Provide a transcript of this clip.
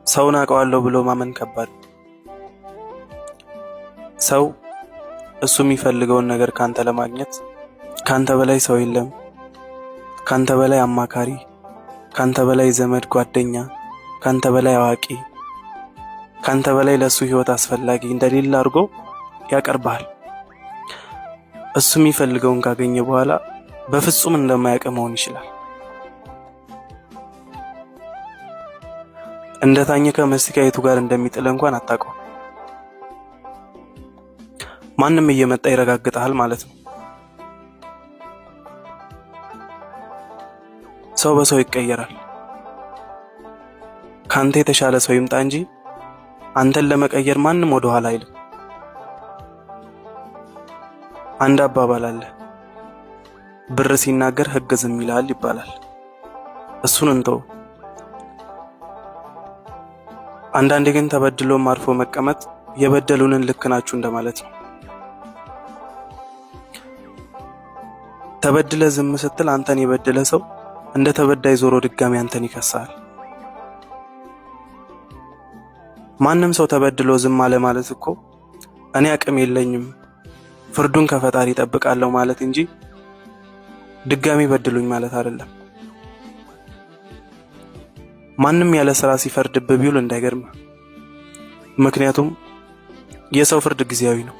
ሰውን አውቀዋለሁ ብሎ ማመን ከባድ ነው። ሰው እሱ የሚፈልገውን ነገር ካንተ ለማግኘት ካንተ በላይ ሰው የለም፣ ካንተ በላይ አማካሪ፣ ካንተ በላይ ዘመድ ጓደኛ፣ ካንተ በላይ አዋቂ፣ ካንተ በላይ ለእሱ ህይወት አስፈላጊ እንደሌለ አድርጎ ያቀርብሃል። እሱ የሚፈልገውን ካገኘ በኋላ በፍጹም እንደማያውቅ መሆን ይችላል። እንደ ታኘከ መስቲካ የቱ ጋር እንደሚጥል እንኳን አታውቀውም። ማንም እየመጣ ይረጋግጥሃል ማለት ነው። ሰው በሰው ይቀየራል። ካንተ የተሻለ ሰው ይምጣ እንጂ አንተን ለመቀየር ማንም ወደ ኋላ አይልም። አንድ አባባል አለ፣ ብር ሲናገር ሕግ ዝም ይላል ይባላል። እሱን እንተው። አንዳንዴ ግን ተበድሎም አርፎ መቀመጥ የበደሉንን ልክ ናችሁ እንደማለት ነው። ተበድለ ዝም ስትል አንተን የበደለ ሰው እንደ ተበዳይ ዞሮ ድጋሚ አንተን ይከሳል። ማንም ሰው ተበድሎ ዝም አለ ማለት እኮ እኔ አቅም የለኝም ፍርዱን ከፈጣሪ እጠብቃለሁ ማለት እንጂ ድጋሚ በድሉኝ ማለት አይደለም። ማንም ያለ ስራ ሲፈርድብህ ቢውል እንዳይገርም። ምክንያቱም የሰው ፍርድ ጊዜያዊ ነው።